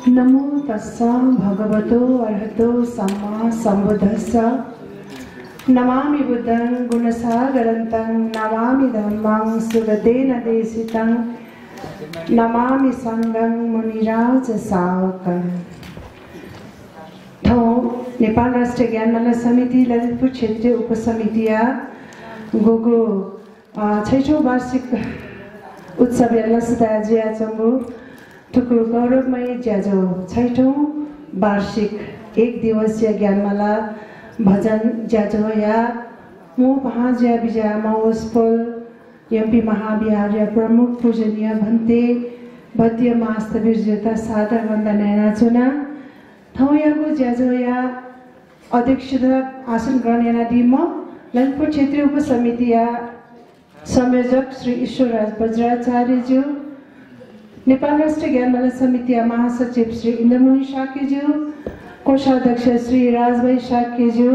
नमो तस्सा भगवतो अरहतो सम्मा सम्बुद्धस्स नमामि बुद्धं गुणसागरन्तं नमामि धम्मं सुगदेन देशितं नमामि संघं मुनिराज सावकं। नेपाल राष्ट्रिय ज्ञानमाला समिति ललितपुर क्षेत्रीय उपसमितिया गोगो 6औं वार्षिक उत्सव यल्लसदा ज्याचंगु ठुकुर गौरवमय ज्याजो 6औं वार्षिक एक दिवसीय ज्ञानमाला भजन ज्याजो या मो महाज्या विजया महोत्सव एमपी महाविहार प्रमुख पूजनीय भन्ते भद्य मास्तवीर्यता सादर वन्दना चुना थौयाको ज्याजो या अध्यक्षता आसन ग्रहण याना दिम ललितपुर क्षेत्रीय उपसमिति या संयोजक श्री ईश्वरराज वज्राचार्यज्यू नेपाल राष्ट्रिय ज्ञानमाला समिति महासचिव श्री इन्द्रमुनि शाक्यज्यू कोषाध्यक्ष श्री राजभाई शाक्यज्यू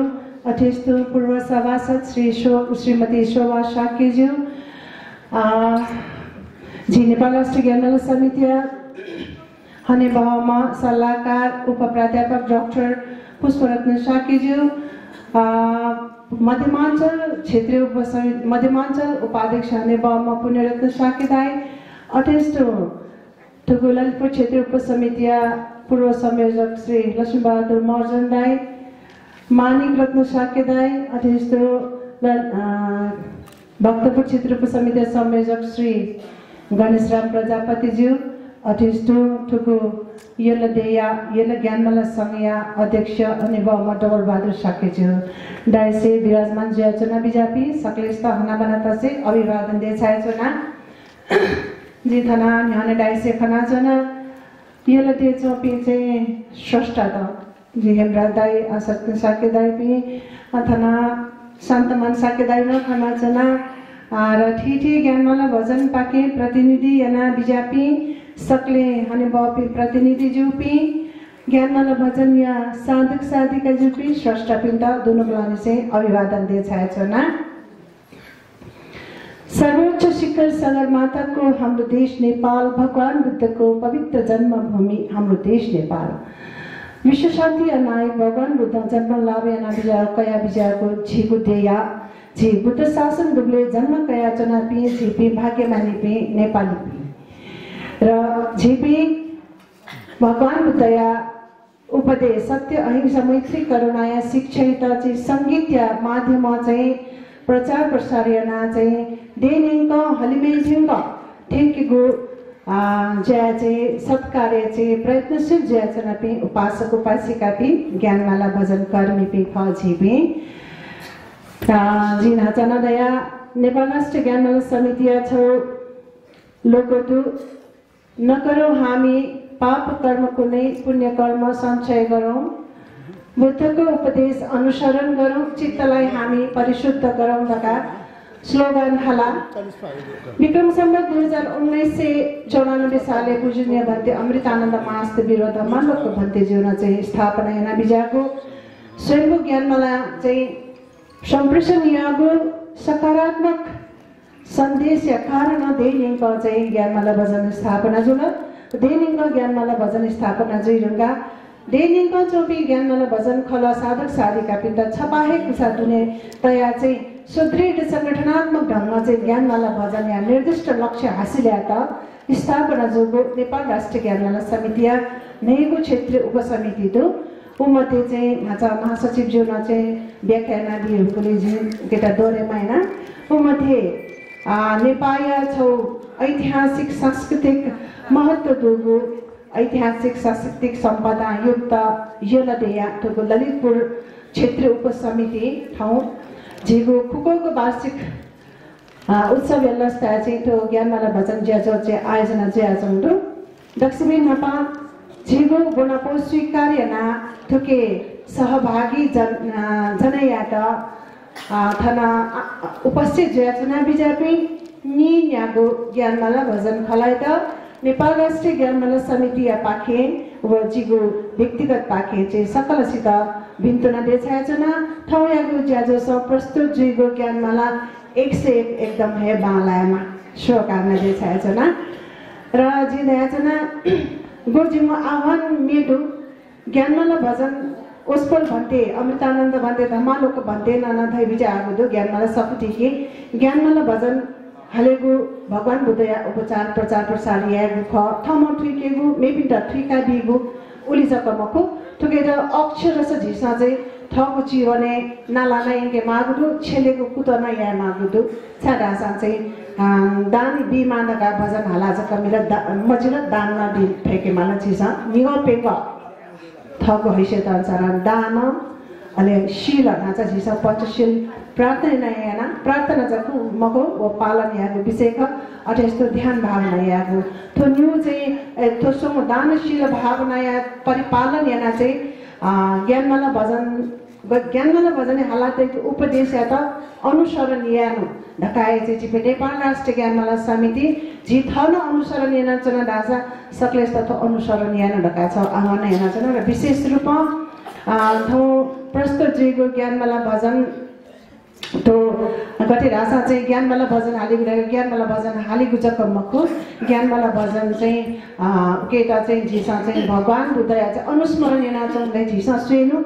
अध्यक्ष पूर्व सभासद श्रीमती शोभा शाक्यज्यू जी नेपाल राष्ट्रिय ज्ञानमाला समिति हने बहमा सल्लाहकार उप प्राध्यापक डाक्टर पुष्परत्न शाक्यज्यू मध्यमाञ्चल क्षेत्रीय उपसमिति मध्यमाञ्चल उपाध्यक्ष हने बहमा पुण्यरत्न शाक्यदाई अध्यक्ष ठुकुर ललितपुर क्षेत्रीय उपसमिति पूर्व संयोजक श्री लक्ष्मीबहादुर महर्जन दाई मानिक रत्न शाक्यदाई अध्यक्ष भक्तपुर क्षेत्रीय उपसमिति संयोजक श्री गणेशराम प्रजापतिज्यू अध्यक्ष ठुकुर यल्लदेया यल्ल ज्ञानमाला संघया अध्यक्ष अनिबहमा डबल बहादुर शाक्यज्यू डायसे विराजमान ज्याचना बिजापी सकलेस्ता हनाबना से अभिवादन दे छायचना जी थना न्याने डायसे खना जना यल्ल दे चोपी चाहिँ स्रष्टा त जी हेमराज दाई आसक्त शाक्यदाई पि थना शान्तमान शाक्यदाई न खना जना र ठीठी ज्ञानमाला भजन पाके प्रतिनिधि याना बिजापी सकले हने बपी प्रतिनिधि जुपी ज्ञानमाला भजन या साधक साधिका जुपी स्रष्टा पिंता दोनों लाने से अभिवादन दे छायचना सर्वोच्च शिखर सगरमाथा को हाम्रो देश नेपाल भगवान बुद्ध को पवित्र जन्मभूमि हाम्रो देश नेपाल विश्व शान्ति अनायक भगवान बुद्ध जन्म लाभे अनाबिजा कया बिजाको झिगु देया झि बुद्ध शासन दुबले जन्म कया चनापी झिपी भाग्यमानी पी नेपाली पी र झिपी भगवान बुद्धया उपदेश सत्य अहिंसा मैत्री करुणाया शिक्षित चाहिँ संगीत या माध्यम चाहिँ प्रचार प्रसार याना चाहिँ देनिङ हलिमेजिङ ठेकीको ज्या चाहिँ सत्कार्य चाहिँ प्रयत्नशील ज्या चनापी उपासक उपासिका पी ज्ञानमाला भजन कर्मी पी फझिपी जिन हचनदया नेपाल राष्ट्रिय ज्ञानमाला समिति छौ लोकोटु नकरौँ हामी पाप कर्म कुनै पुण्य कर्म सञ्चय गरौँ बुद्धको उपदेश अनुसरण गरौँ चित्तलाई हामी परिशुद्ध गरौँ तथा स्लोगन हला विक्रम सम्वत 2094 साले पूजनीय भन्ते अमृतानन्द महास्थ विरोध मानवको भन्ते जीवन चाहिँ स्थापना याना बिजाको स्वयंभू ज्ञानमाला चाहिँ सम्प्रेषण यागो सकारात्मक संदेश या कारण दैनिक चाहिँ ज्ञानमाला भजन स्थापना जुल दैनिक ज्ञानमाला भजन स्थापना जुइरुङ्गा दैनिक चोपी ज्ञानमाला भजन खला साधक साधिका पिता छपाहे कुसा दुने तया चाहिँ सुदृढ संगठनात्मक ढङ्गमा चाहिँ ज्ञानमाला भजन या निर्दिष्ट लक्ष्य हासिल त स्थापना जुगो नेपाल राष्ट्रिय ज्ञानमाला समिति या नेगु क्षेत्रीय उपसमिति दो उमध्ये चाहिँ भाषा महासचिव ज्यूमा चाहिँ व्याख्यान दिएकोले केटा दोरेमा हैन उमध्ये नेपाल छौ ऐतिहासिक सांस्कृतिक महत्व दुगु ऐतिहासिक सांस्कृतिक सम्पदा युक्त यल्लदेया ठुकुर ललितपुर क्षेत्रीय उपसमिति ठाउँ झिगु खुकोको वार्षिक उत्सव यल्लस्ता चाहिँ त्यो ज्ञानमाला भजन ज्याजो चाहिँ आयोजना ज्याजोंडु दक्षिणी नपा झिगु गुणपो स्वीकार्य ना ठुके सहभागी जनयात थना उपस्थित ज्याचना बिजापी नि न्यागो ज्ञानमाला भजन खलाय त नेपाल राष्ट्रिय ज्ञानमाला समिति या पाखे व जिगु व्यक्तिगत पाखे चाहिँ सकलसित भिन्तुना देछायचना ठौयागु ज्याजो स प्रस्तुत जिगु ज्ञानमाला 101 एकदम हे बालायमा शो कारण देछायचना र जी दयाजना गुरुजीमा आह्वान मेडु ज्ञानमाला भजन ओस्पल भन्ते अमृतानन्द भन्ते धमालोक भन्ते नाना थै बिचा आगुदु ज्ञानमाला सपुटिके ज्ञानमाला भजन हालेगु भगवान बुद्धया उपचार प्रचार प्रसार यागु ख थम ठुकेगु मेपिन्टा ठुका दिगु उलिजकमको ठुकेर अक्षर रस झिसा चाहिँ ठगु चिवने नालाना इन्के मागुदु छेलेको कुतना या मागुदु छाडासा चाहिँ दानी बिमानका भजन हालाजका मिला मजिल दानमा बि फेके माला छिसा निगल पेक ठगु हैसियत अनुसार दान अले शील नाचा झिसा पञ्चशील प्रार्थना याना प्रार्थना जको मको व पालन यागु विषयक अटेस्तो ध्यान भावना यागु थो न्यू चाहिँ थोसो दानशील भावना या परिपालन याना चाहिँ ज्ञानमाला भजन हालातको उपदेश या त अनुसरण यानु ढकाए चाहिँ नेपाल राष्ट्रिय ज्ञानमाला समिति जी थन अनुसरण याना चना दासा सकलेस तथा अनुसरण यानु ढका छ आह्वान याना चना र विशेष रूपमा थो प्रस्तुत जीको ज्ञानमाला भजन तो गति रासा चाहिँ ज्ञानमाला भजन हालिगुडाको ज्ञानमाला भजन हालिगु जकमको ज्ञानमाला भजन चाहिँ केटा चाहिँ झिसा चाहिँ भगवान बुद्धया चाहिँ अनुस्मरण याना चाहिँ झिसा सुनु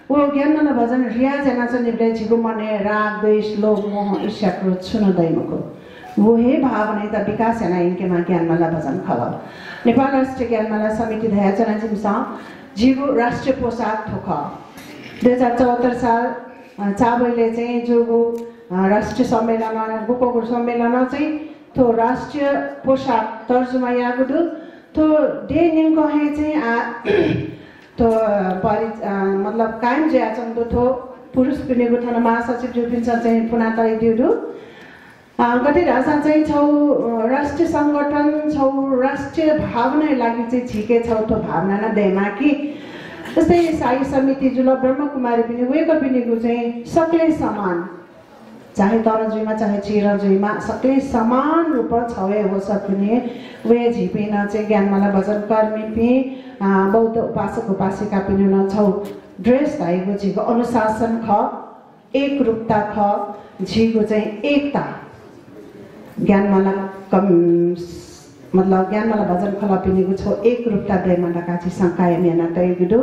वो ज्ञानमाला भजन रियाज याना चाहिँ निब्ले झिगु मने राग द्वेष लोभ मोह ईर्ष्या क्रोध छुनदैमको वो हे भावना त विकास याना इनकेमा ज्ञानमाला भजन खल नेपाल राष्ट्रिय ज्ञानमाला समिति धयाचना जिमसा जीगु राष्ट्रिय पोशाक ठोख 2074 साल चाबैले चाहिँ जोगु राष्ट्रिय सम्मेलन गुकोगु सम्मेलन चाहिँ तो राष्ट्रिय पोशाक तर्जुमा यागुदु तो डे निम कहे चाहिँ तो मतलब कायम जे आचन दो पुरुष पिनेगु थाना महासचिव जो पिन्छ चाहिँ पुना तै दिउदु गति रासा चाहिँ छौ राष्ट्रिय संगठन छौ राष्ट्रिय भावना लागि चाहिँ छिके छौ तो भावना न देमा कि जस्तै साई समिति जुल ब्रह्मकुमारी पनि वेको पिनेगु चाहिँ सकले समान चाहे तरजुइमा चाहे चिरजुइमा सकले समान रूप छवे हो सकुने वे झिपिन चाहिँ ज्ञानमाला भजन कर्मी पि बौद्ध उपासक उपासिका पनि न छौ ड्रेस भएको झिको अनुशासन ख एक रूपता ख झिको चाहिँ एकता ज्ञानमाला मतलब ज्ञानमाला भजन खला पिनेगु छौ एक रूपता दैमा ढका चाहिँ संकाय मेना तैगुदु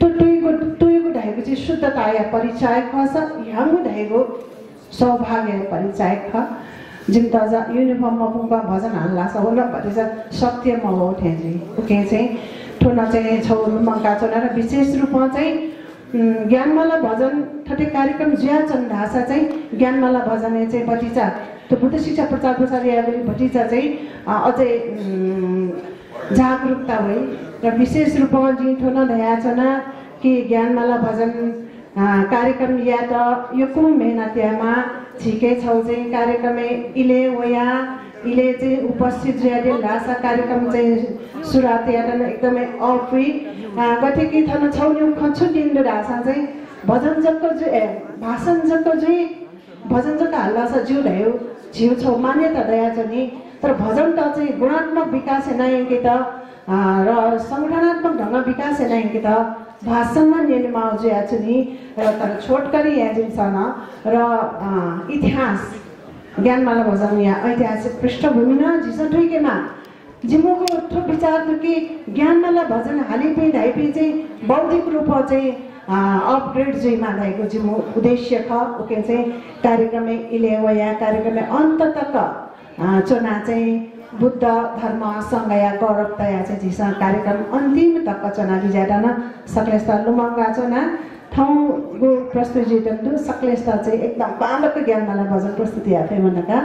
तो तुइगु ढाइगु चाहिँ शुद्धता या परिचय खस ह्याङ्गु ढाइगु सौभाग्य परिचय ख जिम्ताजा युनिफर्ममा पुङ्गा भजन हाल्ला छ होला भनिन्छ सत्यमा हो ठेजी ओके चाहिँ ठोना चाहिँ छौ मङ्का चोना र विशेष रूपमा चाहिँ ज्ञानमाला भजन ठटे कार्यक्रम ज्या चन ढासा चाहिँ ज्ञानमाला भजन चाहिँ बटिचा त्यो बुद्ध शिक्षा प्रचार प्रसार यागुली भटिचा चाहिँ अझै जागरुकता भई र विशेष रूपमा जी ठोना धयाचना कि ज्ञानमाला भजन कार्यक्रम या त यो कुन मेहनतियामा छिके छौ चाहिँ कार्यक्रम इले वया इले चाहिँ उपस्थित ज्यादे भाषा कार्यक्रम चाहिँ सुरुवात यादन एकदमै अफी गठेकी थन छौन्यु खन्छु दिन्दो भाषा चाहिँ भजन जक्को जे भाषण जक्को जे भजन जक्को हल्ला छ जिउ ढायो जिउ छौ मान्यता दया छ नि तर भजन त चाहिँ गुणात्मक विकास हैन त र संगठनात्मक ढंग विकास हैन त भाषणमा निर्माण जे छ नि र तर छोटकरी या जिन्सन र इतिहास ज्ञानमाला भजन या ऐतिहासिक पृष्ठभूमि न जिस ठुकेमा जिमोको ठो विचार कि ज्ञानमाला भजन हालिपि ढाइपि चाहिँ बौद्धिक रूपमा चाहिँ अपग्रेड जैमा भएको जिमो उद्देश्य ख ओके चाहिँ कार्यक्रम इलेवया कार्यक्रम अन्त तक चुना चाहिँ बुद्ध धर्म संगया गौरवतया चाहिँ जिसा कार्यक्रम अन्तिम तक चुना बिजाडन सकलेस्ता लुमंगा चुना ठाउँको प्रस्तुति दन्तु सकलेस्ता चाहिँ एकदम बालक ज्ञानमाला भजन प्रस्तुति आफै मनका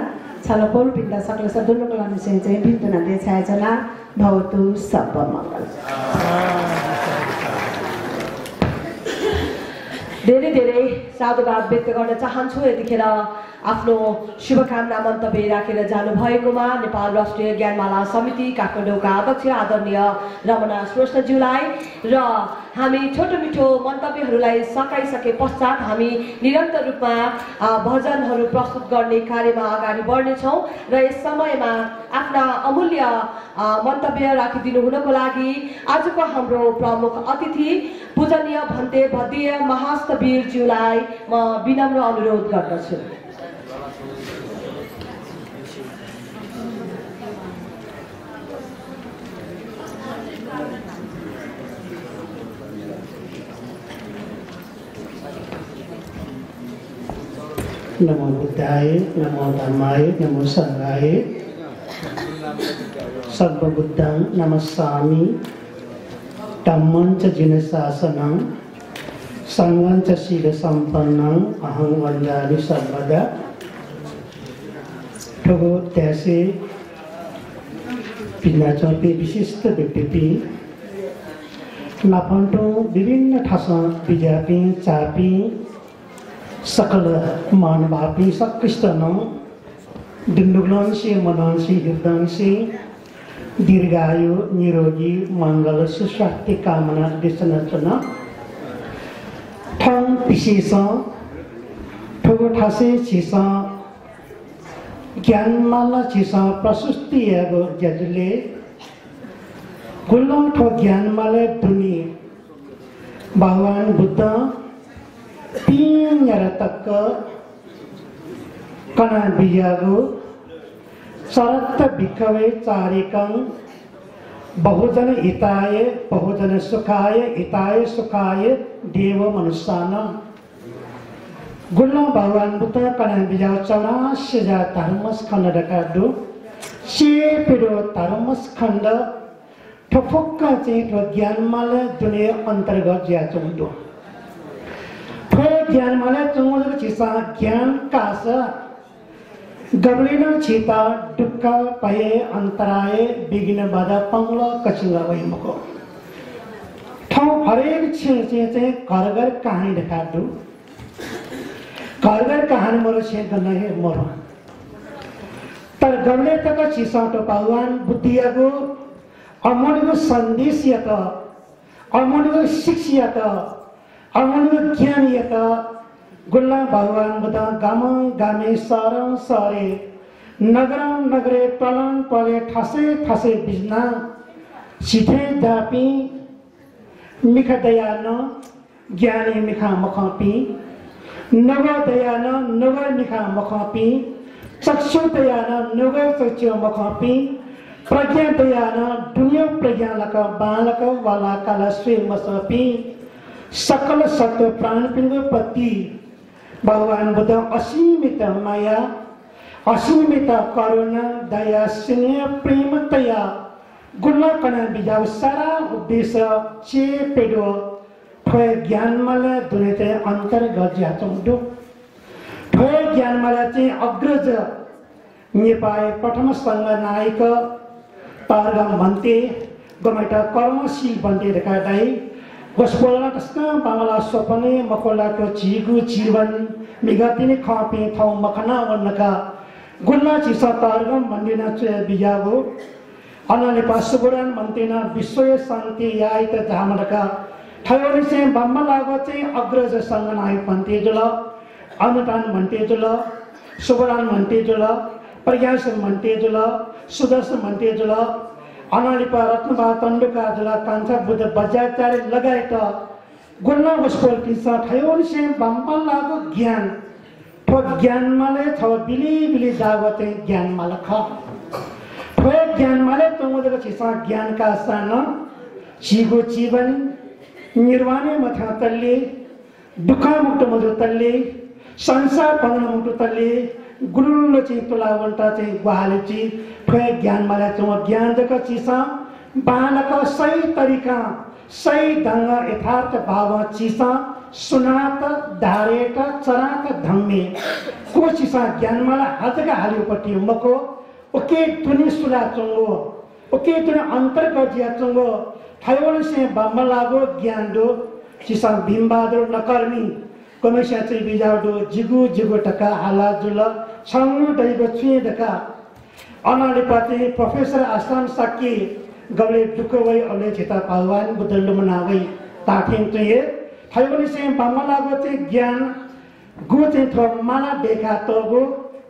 छाला पोल पिन्दा सकलेस्ता दुनुको लागि चाहिँ भिन्तुना देखाएछना भवतु सब मङ्गल धेरै धेरै साधुवाद व्यक्त गर्न चाहन्छु यतिखेर आफ्नो शुभकामना मन्तव्य राखेर जानु भएकोमा नेपाल राष्ट्रिय ज्ञानमाला समिति काठमाडौँका अध्यक्ष आदरणीय रमना श्रेष्ठज्यूलाई र हामी छोटो मिठो मन्तव्यहरूलाई सकाइसके पश्चात हामी निरन्तर रूपमा भजनहरू प्रस्तुत गर्ने कार्यमा अगाडि बढ्नेछौँ र यस समयमा आफ्ना अमूल्य मन्तव्य राखिदिनु हुनको लागि आजको हाम्रो प्रमुख अतिथि पूजनीय भन्ते भद्य महास्तवीरज्यूलाई म विनम्र अनुरोध गर्दछु। नमो बुद्धाय नमो धम्माय नमो संघाय सर्वबुद्धं नमस्सामि धम्मं च जिनशासनं संघं च शीलसम्पन्नं अहं वन्दामि सर्वदा। प्रभु त्यासे पिनाचोपे विशिष्ट व्यक्ति नाफंटो विभिन्न ठासा विजापी चापी सकल मानवापी सकृष्टनों दिन्दुग्लांसी मनांसी युद्धांसी दीर्घायु निरोगी मंगल सुस्वास्थ्य कामना दिसनचना ठंग पिसीसा ठगो ठासे चीसा ज्ञानमाला चीसा प्रशस्ति यागो जजले गुल्लों ठो ज्ञानमाला दुनी भगवान बुद्ध तीन तक कना बिजागो शरत भिक्खवे चारिकं बहुजन हिताय बहुजन सुखाय हिताय सुखाय देव मनुष्याना गुल्ला भगवान बुद्ध कना बिजागो 84,000 धर्मस्कंद रकादु से पिरो धर्मस्कंद ठफुक्का चाहिँ ज्ञानमाला दुनिया अंतर्गत ज्याचुंदो ज्ञानमाला चुंगो चिसा ज्ञान कास गबलिना चिता दुःख पये अंतराय बिघ्न बाधा पंगला कचिंगा वैमको ठाउँ हरेक छिन चाहिँ घर कहानी देखादु घर कहानी मरो छे गन्ना है मरो तर गबले तक चिसा तो भगवान बुद्धियाको अमूल्य संदेश या त अमूल्य शिक्षा त अमूल्य ज्ञान या त गुल्ला भगवान बुद्ध गामं गामे सरं सरे नगरं नगरे पलं पले ठसे ठसे बिजना सिथे दापी मिखा दयान ज्ञानी मिखा मखापी नगर दयान नगर मिखा मखापी चक्षु दयान नगर चक्षु मखापी प्रज्ञा दयान दुनिया प्रज्ञा लक बालक वाला काला स्वे मसपी सकल सत्य प्राण पिंग पति भगवान बुद्ध असीमित माया असीमित करुणा दया स्नेह प्रेम तया गुल्ला कना बिजाव सारा उद्देश्य चे पेडो ठोय ज्ञान माला दुनेते अंतर्गत जाचुंदो ठोय ज्ञान माला चे अग्रज नेपाल प्रथम संघ नायक पारगम भन्ते गमेटा कर्मशील भन्ते रेखादाई गोस्पोला कस्ता बांगला सोपने मकोला को चीगु जीवन मिगातिने खापे थाउ मखना वनका गुल्ला चिसा पारगम मंदिना चे बिजागो अनाले पासुगुरान मंतेना विश्व शांति याइत धामनका ठयोले से बम्मा लागो चे अग्रज संगनाय पंते जुला अनुदान भन्ते जुला सुगुरान भन्ते जुला प्रयास भन्ते जुला सुदर्शन भन्ते जुला अनालिपा रत्नबा तंडुका जुला कांसा बुद्ध बजाचार्य लगाएका गुल्ला गोस्पोल किसा ठयोले से बम्मा लागो ज्ञान ठो ज्ञान माले ठो बिली बिली जागते ज्ञान माला खा ठो ज्ञान माले तुमको चिसा ज्ञान का स्थान चीगो जीवन निर्वाणे मथा तल्ले दुख मुक्त मधु तल्ले संसार पवन मुक्त तल्ले गुरुल ची तुलावंता ची ग्वाले ची ठो ज्ञान माले तुम ज्ञान जका चिसा बालक सही तरीका सही ढंग यथार्थ भाव चिसा सुनात धारेट चरात धम्मे को चिसा ज्ञान माला हातका हालियोपट्टि मको ओके तुनि सुला चंगो ओके तुनि अंतर्गत जिया चंगो थायोले से बम्मा लागो ज्ञान दो चिसा भीमबहादुर नकर्मी कमेशा चाहिँ बिजाडो जिगु जिगु टका हाला जुल छंगु दैगो छुए दका अनाले पाते प्रोफेसर आसान साकी गले दुखवै अले चिता भगवान बुद्धले मनावै ताथिन तुये थायोले से बम्मा लागो चाहिँ ज्ञान गु चाहिँ थो माला देखा तोगो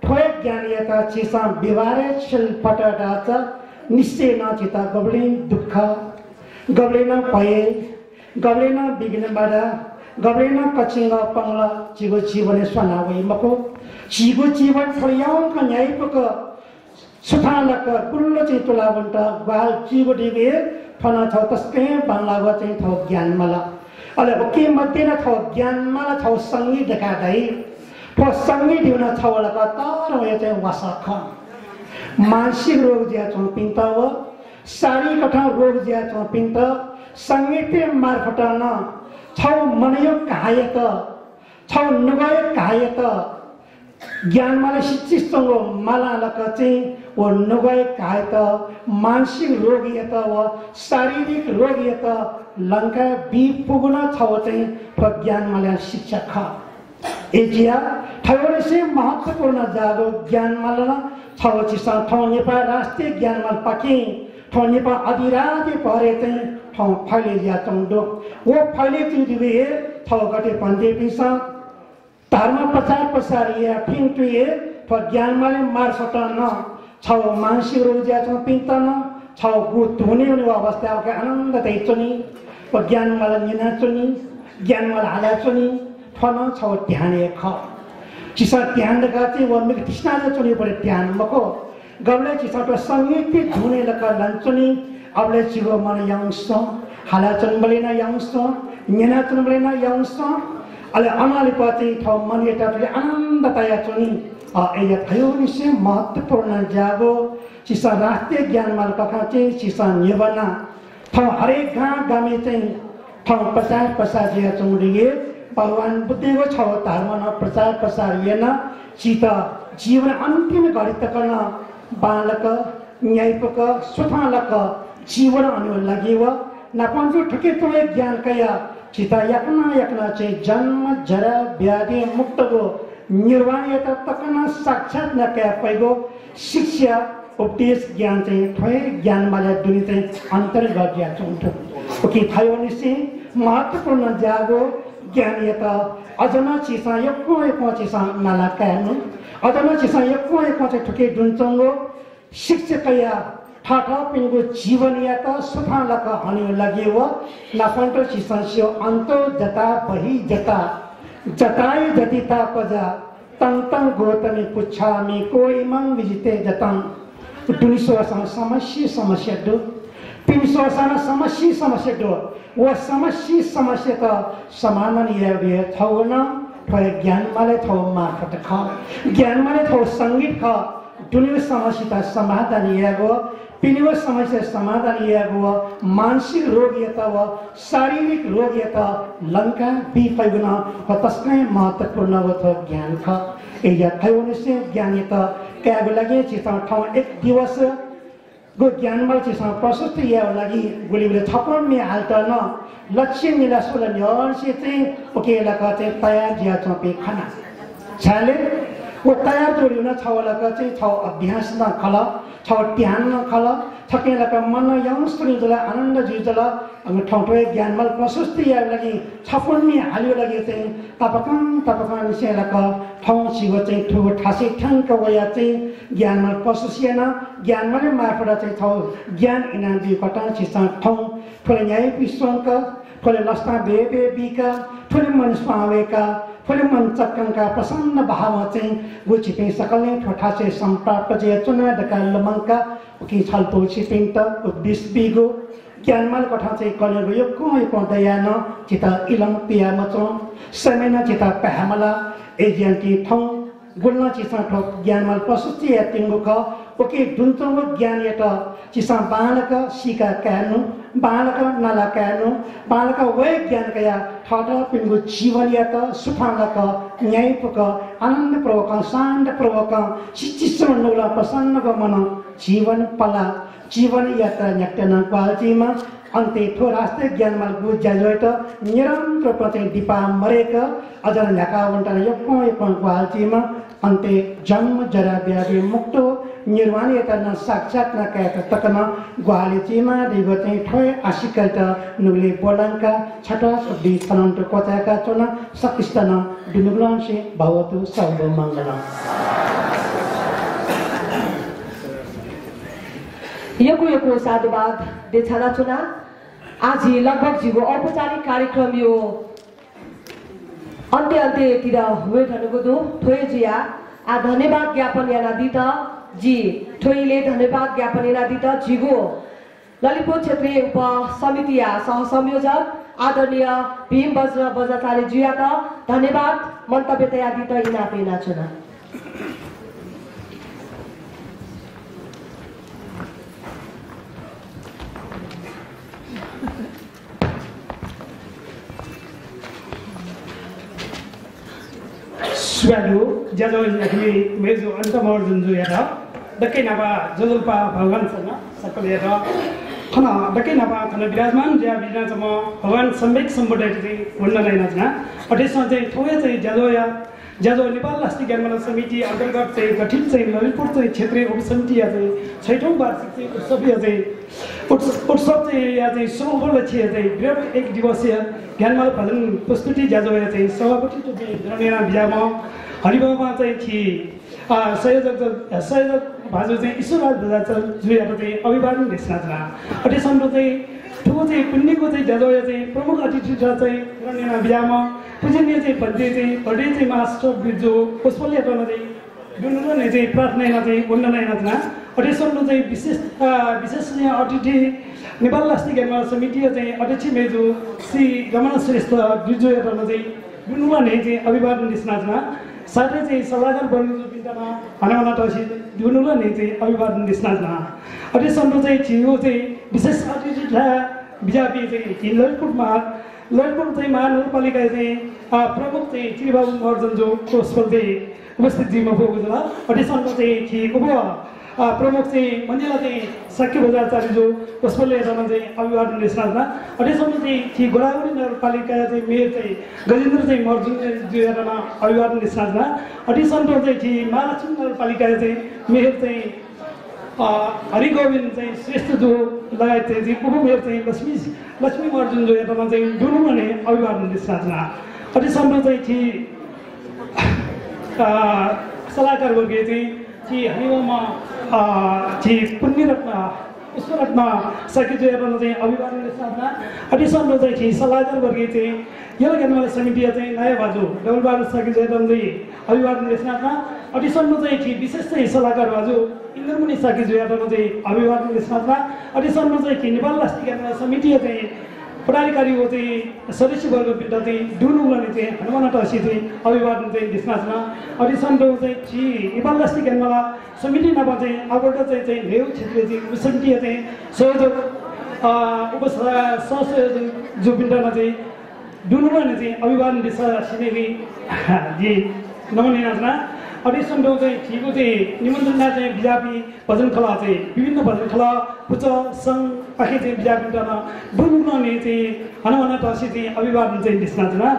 ठोय ज्ञान यता चिसा बिवारे छिल पटडाच निश्चय न चिता गबले दुख गबले न भए गबले न बिघ्न बाधा गबले न कचिंगा पंगला चिगो जीवन स्वनावै मको चिगो जीवन फरियाउन का न्यायपक सुथालक कुल्लो चाहिँ तुलावन्त ग्वाल चिगो दिवे फना छ तस्कै बांगलागो चाहिँ थौ ज्ञान माला अले ओके मध्य न थौ ज्ञान माला थौ संगीत देखादै ठो संगीत हुन छवलका तर हो चाहिँ वासख मानसिक रोग ज्या छौँ पिन्त हो शारीरिक कठा रोग ज्या छौँ पिन्त संगीत मार्फत न छौ मनयो कायत छौ नगय कायत ज्ञान माला शिक्षित माला लक चाहिँ वो नगय कायत मानसिक रोग यत व शारीरिक रोग यत लंका बी पुगुन छौ चाहिँ ज्ञान माला शिक्षा ख एजिया ठयोरे से महत्वपूर्ण जागो ज्ञान माला छौ चिसा ठौ नेपाल राष्ट्रिय ज्ञान माल पाके ठौ नेपाल अधिराधि परे चाहिँ ठौ फैले ज्या चौडो वो फैले चाहिँ दिवे ठौ गटे पन्ते पिसा धर्म प्रचार प्रसार या फिन टुए पर ज्ञान माले मार सटन छौ मानसिक रोग ज्या छौ पिन्तन छौ गुत हुने अवस्था के आनन्द दैचनी पर ज्ञान माला निना चनी ज्ञान माला हाल्या चनी फन छौ ध्यान एक चिसा ध्यान लगा चाहिँ वो मिक तृष्णा चनी परे ध्यान मको गबले चिसा तो संगीत धुने लगा लंचनी अबले चिगो मन यंस हाल्या चन बलेना यंस निना चन बलेना यंस अले अनाले पाती थौ मन येटाले आनन्दताया चनी एया थियो निसे महत्वपूर्ण जागो चिसा राष्ट्रिय ज्ञान माल कथा चाहिँ चिसा निवना थौ हरेक गाउँ गामे चाहिँ थौ प्रचार प्रसार दिया चौडिए भगवान बुद्धको छ धर्म न प्रचार प्रसार येन चिता जीवन अन्तिम घडी तकन बालक न्यायपक सुथालक जीवन अनु लगिव नपन्जु ठुके तोय ज्ञान कया चिता यकना चाहिँ जन्म जरा व्याधि मुक्तको निर्वाण यता तकन साक्षात न क्या पैगो शिक्षा उपदेश ज्ञान चाहिँ थोय ज्ञान माला दुनी चाहिँ अन्तर्गत ज्ञान हुन्छ ओके थायो निसे महत्वपूर्ण जागो ज्ञान यता अजना चिसा यको चिसा नाला कानु अजना चिसा यको चाहिँ ठुके दुन्छंगो शिक्षकया ठाठा पिंगो जीवन याता सुथालक हनियो लगिव नाफंटो चिसंस्यो अंतो जता बही जता जताई जतिता पजा तंतं गोतमी पुच्छामि कोई मंग विजिते जतं दुनिसोसन समस्या दो पिनसोसन समस्या दो वो समस्या का समाधान ये थौना थोय ज्ञान माले थौ मार्फत ख ज्ञान माले थौ संगीत ख दुनिया समस्या समाधान येगो पिनिव समस्या समाधान येगो मानसिक रोग यता व शारीरिक रोग यता लंका बी पैगुना व तस्मै महत्वपूर्ण व ज्ञान ख एया थौने से ज्ञान यता क्या लगे चिता ठौ एक दिवस गो ज्ञान माल चिसा प्रशस्त या लागि गुलिले छपन में हालता न लक्ष्य मिला सोल न्यार से चाहिँ ओके लगा चाहिँ तयार जिया चपे खाना छाले वो तयार जोड़ी न छवला का चाहिँ छ अभ्यास न खला छ ध्यान न खला छके लगा मन यंस्तरी जला आनन्द जिजला अङ ठौठो ज्ञान माल प्रशस्त या लागि छपन में हाल्यो लागि चाहिँ तपकन से लगा ठौ सिगो चाहिँ ठो ठासे ठंक वया चाहिँ ज्ञान माल प्रशस्त न ज्ञान माले मार्फत चाहिँ छौ ज्ञान इनाम दि कटा चिसा ठौ फले न्याय पिसंक फले लस्ता बेबे बिका फले मन स्वावेका फले मन चक्कंका प्रसन्न भाव चाहिँ गुचिपे सकलने ठोठा से संप्राप्त जे चुना दका लमंका कि छलपो छिपिंत उद्दिस बिगो ज्ञान माल कथा चाहिँ कलेगो यो को दया न चिता इलम पिया मचो समेना चिता पहमला एजेंटी ठौ गुल्ना चिसा ठोक ज्ञान माल प्रशस्त या तिंगो ख ओके दुन्तंगो ज्ञान यत चिसा बालक सिका कानु बालक नाला कानु बालक वे ज्ञान कया ठाटा पिंगो जीवन यत सुफालक न्यायपक आनंद प्रवक शांत प्रवक चिचिसम नोला प्रसन्न गमन जीवन पला जीवन यत न्यक्तन क्वालिटीमा अन्ते थो राष्ट्रिय ज्ञान माल गु जाजोट निरन्तर प्रति दीपा मरेक अजर ल्याका वन्टन यको क्वालिटीमा अन्ते जन्म जरा व्याधि मुक्त निर्वाण यतन साक्षात न कहत तकन ग्वाली चीमा दिगते ठोय आशिकत नुले बोलंका छटा सुदी तनंत कोताका चोना सकिस्तन दिनुगलान से भवतु सर्व मंगलम यको साधुवाद दे छना चुना आज लगभग जीवो औपचारिक कार्यक्रम यो अन्त्यतिर हुए धनुको दो थोय जिया आ धन्यवाद ज्ञापन याना दित जी थोइले धन्यवाद ज्ञापन याना दित जिगो ललितपुर क्षेत्रीय उप समिति या सह संयोजक आदरणीय भीम वज्र बजाचार्य ज्यूका धन्यवाद मन्तव्य तयारी त इनापेना छुना स्वाडु जजो यखि मेजो अन्तमर जुनजु यार दक्कै नापा जजोल्पा भगवानसँग सकल यार खना दक्कै नापा खना विराजमान ज्या बिना म भगवान सम्वेक सम्बोधन चाहिँ भन्न नै नजना अटेसमा चाहिँ थोय चाहिँ जजो नेपाल राष्ट्रिय ज्ञानमाला समिति अन्तर्गत चाहिँ गठित चाहिँ ललितपुर चाहिँ क्षेत्रीय उपसमिति या चाहिँ 6औं वार्षिक चाहिँ उत्सव चाहिँ या चाहिँ शुभोपलक्ष्य चाहिँ वृहत 1 दिवसीय ज्ञानमाला भजन प्रस्तुति जाजो या चाहिँ सभापति चाहिँ द्रनेना बिजामा हरिबाबा चाहिँ कि संयोजक भाजु चाहिँ ईश्वरराज बजाचार जुयाको चाहिँ अभिवादन देशना अटेसम्म चाहिँ ठुलो चाहिँ पुण्यको चाहिँ जाजो या चाहिँ प्रमुख अतिथि चाहिँ द्रनेना बिजामा पूजनीय चाहिँ बर्थडे चाहिँ मास्टर बिर्जो पुष्पले चाहिँ जुन चाहिँ प्रार्थना चाहिँ वन्दना नचना अटेसम्म चाहिँ विशेषणीय अतिथि नेपाल राष्ट्रिय ज्ञानमाला समिति चाहिँ अध्यक्ष मेजु श्री रमण श्रेष्ठ बिर्जो चाहिँ जुन चाहिँ अभिवादन देशना साथै चाहिँ सल्लाहकार बन्नु पिन्टामा हनावना टसी जुन चाहिँ अभिवादन देशना अटेसम्म चाहिँ छियो चाहिँ विशेष अतिथि बिजापी चाहिँ ललितपुर चाहिँ महानगरपालिका चाहिँ प्रमुख चाहिँ चिरबाबु महर्जन जो कोषफल चाहिँ उपस्थित जिम्मा पुगेको छ अटेसम्म चाहिँ उप प्रमुख चाहिँ मन्दिरला चाहिँ साक्य बजाचार्य जो कोषफलले चाहिँ अभिवादन देशना अटेसम्म चाहिँ गोदावरी नगरपालिका चाहिँ मेयर चाहिँ गजेन्द्र चाहिँ महर्जन जो अभिवादन देशना अटेसम्म चाहिँ महालक्ष्मी नगरपालिका चाहिँ मेयर चाहिँ हरिगोविन्द चाहिँ श्रेष्ठ जो लगायत चाहिँ उपमेयर चाहिँ लक्ष्मी महर्जन जो यतामा चाहिँ दुनुले अभिवादन देशना अटेसम्म चाहिँ सल्लाहकार वर्गीय चाहिँ हरिओमा पुण्यरत्न पुष्परत्न सकिजो चाहिँ अभिवादन देशना अटेसम्म चाहिँ सल्लाहकार वर्गीय चाहिँ यो ज्ञानमाला समिति चाहिँ नयाँ बाजु डबलबार सकिजो चाहिँ अभिवादन देशना अटेसम्म चाहिँ विशेष चाहिँ सल्लाहकार बाजु इन्द्रमुनि साकिजो चाहिँ अभिवादन देशना अटेसम्म चाहिँ नेपाल राष्ट्रिय ज्ञानमाला समिति चाहिँ पदाधिकारीको चाहिँ सदस्य वर्गभित्र चाहिँ डुनुले चाहिँ हनुमान टसी चाहिँ अभिवादन चाहिँ देशना अटेसम्म चाहिँ नेपाल राष्ट्रिय ज्ञानमाला समिति नभए चाहिँ अबाट चाहिँ नेउ क्षेत्रीय चाहिँ उपसमिति चाहिँ सहयोजक सहसंयोजक जो पिण्डमा चाहिँ डुनुले चाहिँ अभिवादन देशना सिनेरी जी नमनिना अटेसम्म चाहिँ ठिको चाहिँ निमन्त्रणा चाहिँ बिजापी भजन कला चाहिँ विभिन्न भजन कला पुच सङ्घ पाखे चाहिँ बिजापी डुनुले चाहिँ हनुमान टसी चाहिँ अभिवादन चाहिँ देशना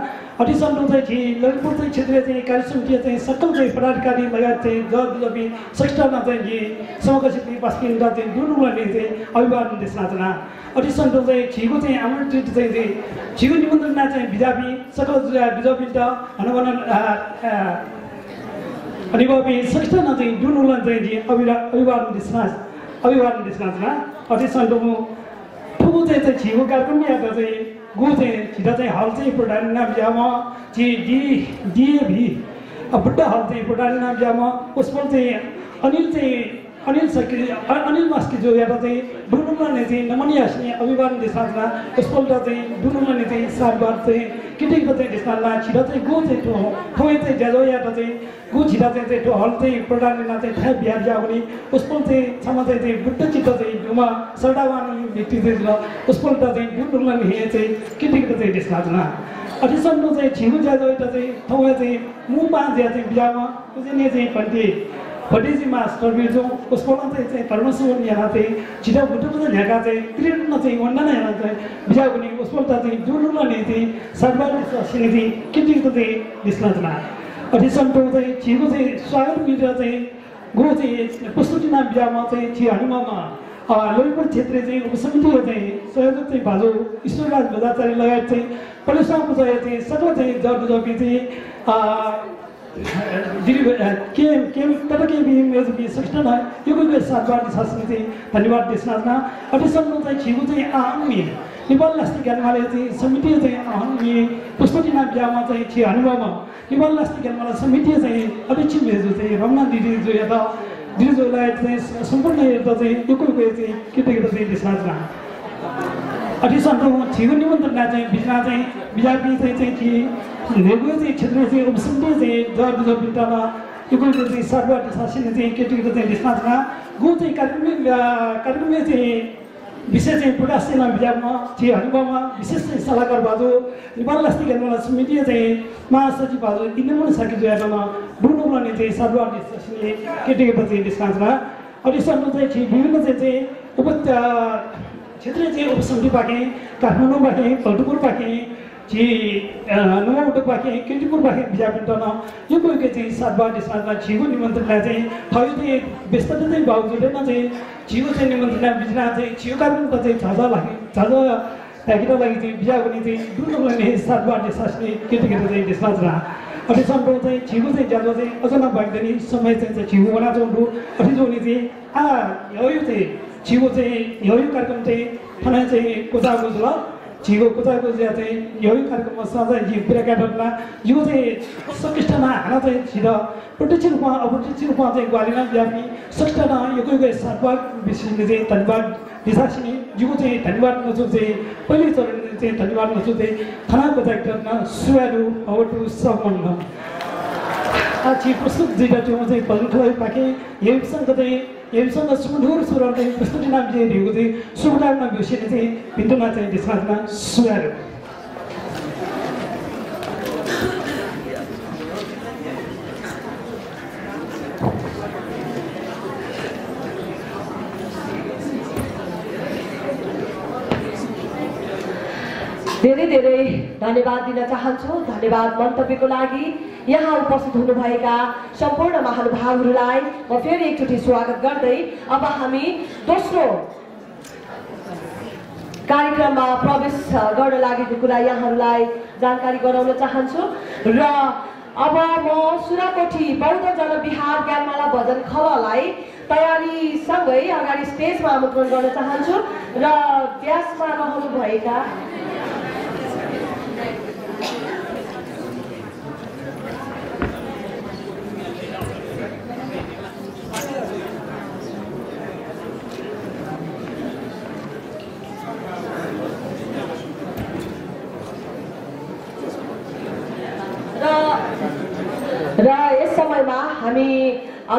अटेसम्म चाहिँ ललितपुर चाहिँ क्षेत्रीय चाहिँ कार्य समिति चाहिँ सकल चाहिँ पदाधिकारी लगायत चाहिँ जबी श्रेष्ठमा चाहिँ समकक्षित पास्किन्दा चाहिँ डुनुले चाहिँ अभिवादन देशना अटेसम्म चाहिँ ठिको चाहिँ आमन्त्रित चाहिँ ठिको निमन्त्रणा चाहिँ बिजापी सकल बिजापी हनुमान अनि बाबी श्रेष्ठमा चाहिँ डुनुला चाहिँ अभिवादन देशना अटेसम्म ठुलो चाहिँ छिगो कार्यक्रम याद चाहिँ गो चाहिँ छिटा चाहिँ हल चाहिँ प्रधान नाम जामा डिएभी बुड्ढा हल चाहिँ प्रधान नाम जामा उसमा चाहिँ अनिल मास्की जो यहाँ चाहिँ डुनुले चाहिँ नमनिया अभिवादन देशना उसपल्ट चाहिँ डुनुले चाहिँ सातबार चाहिँ किटिक चाहिँ देशना छिटा चाहिँ गो चाहिँ ठोय चाहिँ ज्याजो यहाँ चाहिँ गो छिटा चाहिँ हल चाहिँ प्रधान चाहिँ थाहा बिहार जाउने उसपल चाहिँ क्षमा चाहिँ बुद्ध चित्त चाहिँ डुमा सरडावान व्यक्ति चाहिँ उसपल्ट चाहिँ डुनुले चाहिँ किटिक चाहिँ देशना अटेसम्म चाहिँ छिगु ज्याजो यहाँ चाहिँ ठाउँ चाहिँ मुख पाँच ज्या चाहिँ बिहामा उजिने चाहिँ भन्थे फटेजी मास्टर बिर्जो उसको चाहिँ धर्मसुवन यहाँ चाहिँ छिटो बुटुको ढ्याका चाहिँ त्रिन्न चाहिँ वन्दना यहाँ चाहिँ बिजाउने उसको चाहिँ डुनुले चाहिँ सातबार सिने चाहिँ चाहिँ देशना अटेसम्म चाहिँ छिगो चाहिँ स्वागत मिलेर चाहिँ गो चाहिँ प्रस्तुति नाम बिहामा चाहिँ हनुमामा ललितपुर क्षेत्रीय चाहिँ उपसमितिको चाहिँ सहयोजक चाहिँ भाजु ईश्वरराज बजाचार्य लगायत चाहिँ पलेसाको चाहिँ सकल चाहिँ जबी चाहिँ धन्यवाद देशना अटेसम्म चाहिँ छिगो चाहिँ आहमी नेपाल राष्ट्रिय ज्ञानमाला चाहिँ समिति चाहिँ आहमी पुष्पति नाम बिहामा चाहिँ हनुमामा नेपाल राष्ट्रिय ज्ञानमाला समिति चाहिँ अध्यक्ष मेजु चाहिँ रमना दिदी जो यता दिदीजोलाई चाहिँ सम्पूर्ण यता चाहिँ चाहिँ कृतज्ञता चाहिँ देशना अटिसन्तो छिगो निमन्त्रण चाहिँ बिचमा चाहिँ बिजापी चाहिँ कि नेगु चाहिँ क्षेत्र चाहिँ उपसमिति चाहिँ जर्द बिटामा यो चाहिँ सर्वट शासनले चाहिँ केटीको चाहिँ डिस्मासमा गु चाहिँ कार्यक्रमले चाहिँ विशेष चाहिँ प्रकाश सेना बिजामा चाहिँ हरिबामा विशेष चाहिँ सल्लाहकार बाजु नेपाल राष्ट्रिय ज्ञानमाला समिति चाहिँ महासचिव बाजु इन्दिमन साकी जोयामा बुनुब्लने चाहिँ सर्वट शासनले केटीको चाहिँ डिस्मासमा अटिसन्तो चाहिँ विभिन्न चाहिँ उप क्षेत्रीय चाहिँ उपसमिति बाँके काठमाडौँ बाँके भल्टुपुर बाँके नुवाउटो बाँके केटीपुर बाँके बिजापिन्टन यो कोही चाहिँ सातबार डिस्मासमा छिगो निमन्त्रणलाई चाहिँ ठयो चाहिँ व्यस्तता चाहिँ बावजुदमा चाहिँ छिगो चाहिँ निमन्त्रणलाई बिचमा चाहिँ छिगो कार्यक्रमको चाहिँ झाझा ढाकिनको लागि चाहिँ बिजा गर्ने चाहिँ दुर्लभले सातबार डिस्मासले केटीकेटी चाहिँ डिस्मासमा अटिसम्म चाहिँ छिगो चाहिँ ज्यादा चाहिँ अझ नबाग्दैन समय चाहिँ छिगो बनाउँछु अटिजोनी चाहिँ यो चाहिँ छिगो चाहिँ यो कार्यक्रम चाहिँ थाना चाहिँ कोचाको छ छिगो कोचाको चाहिँ यो कार्यक्रममा सधैँ ब्रेकाटमा यो चाहिँ सकिष्टमा हाना चाहिँ छिट प्रत्यक्ष रूपमा अप्रत्यक्ष रूपमा चाहिँ ग्वालिना व्यापी सकिष्टमा यो कोही सातबार विशेषले चाहिँ धन्यवाद दिशासिनी जिउको चाहिँ धन्यवाद नसु चाहिँ पहिलो चरण चाहिँ धन्यवाद नसु चाहिँ थाना कोचामा सुवारू अवटु सबमन्न चाहिँ प्रस्तुत जिल्ला चाहिँ भजनखलाई पाके हेमसँग चाहिँ हेमसँग सुमधुर सुर चाहिँ प्रस्तुति नाम चाहिँ दिएको चाहिँ शुभकामना विषयले चाहिँ बिन्दुमा चाहिँ डिस्मासमा सुहायो धेरै धेरै धन्यवाद दिन चाहन्छु। धन्यवाद मन्तव्यको लागि यहाँ उपस्थित हुनुभएका सम्पूर्ण महानुभावहरूलाई म फेरि एकचोटि स्वागत गर्दै अब हामी दोस्रो कार्यक्रममा प्रवेश गर्न लागेको कुरा यहाँहरूलाई जानकारी गराउन चाहन्छु र अब म सुनाकोठी बौद्ध जनविहार ज्ञानमाला भजन खलालाई तयारीसँगै अगाडि स्टेजमा आमन्त्रण गर्न चाहन्छु र व्यासमा रहनुभएका र यस समयमा हामी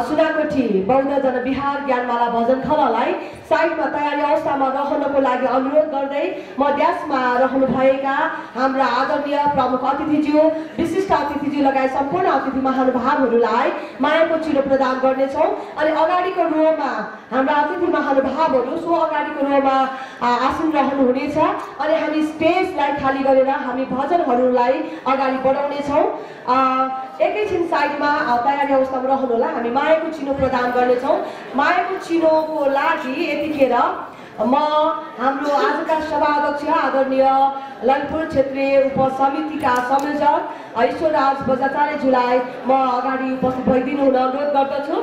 सुनाकोठी बौद्ध जनविहार ज्ञानमाला भजन खलालाई साइडमा तयारी अवस्थामा रहनको लागि अनुरोध गर्दै म ड्यासमा रहनुभएका हाम्रा आदरणीय प्रमुख अतिथिज्यू विशिष्ट अतिथिज्यू लगायत सम्पूर्ण अतिथि महानुभावहरूलाई मायाको चिरो प्रदान गर्नेछौँ। अनि अगाडिको रोमा हाम्रा अतिथि महानुभावहरू सो अगाडिको रोमा आसन रहनुहुनेछ अनि हामी स्टेजलाई खाली गरेर हामी भजनहरूलाई अगाडि बढाउनेछौँ। एकैछिन साइडमा तयारी अवस्थामा रहनुहोला, हामी मायाको चिनो प्रदान गर्नेछौँ। मायाको चिनोको लागि यतिखेर म हाम्रो आजका सभाध्यक्ष आदरणीय ललितपुर क्षेत्रीय उपसमितिका संयोजक ईश्वरराज बजाचार्यज्यूलाई म अगाडि उपस्थित भइदिनु हुन अनुरोध गर्दछु।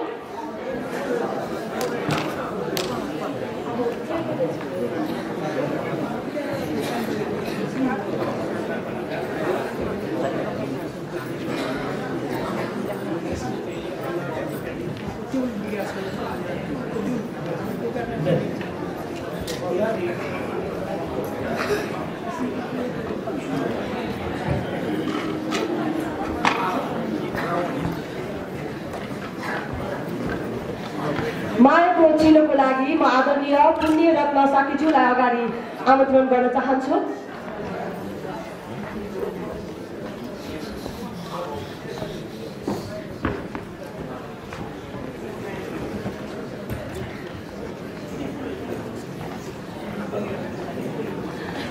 मायाको चिनोको लागि म आदरणीय पुण्य रत्न साकीज्यूलाई अगाडि आमन्त्रण गर्न चाहन्छु।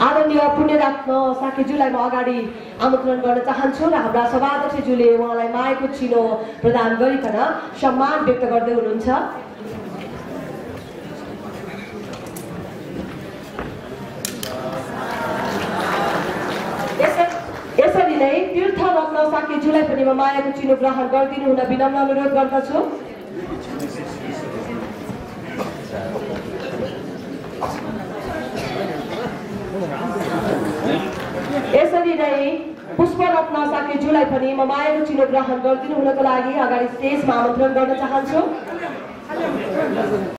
आदरणीय पुण्यरत्न साकीज्यूलाई म अगाडि आमन्त्रण गर्न चाहन्छु र हाम्रा सभाध्यक्षज्यूले उहाँलाई मायाको चिनो प्रदान गरिकन सम्मान व्यक्त गर्दै हुनुहुन्छ। यसरी नै तीर्थ रत्न साकीज्यूलाई पनि म मायाको चिनो ग्रहण गरिदिनु हुन विनम्र अनुरोध गर्दछु। यसरी नै पुष्परत्न साकीज्यूलाई पनि म मायाको चिनो ग्रहण गरिदिनु हुनको लागि अगाडि स्टेजमा आमन्त्रण गर्न चाहन्छु।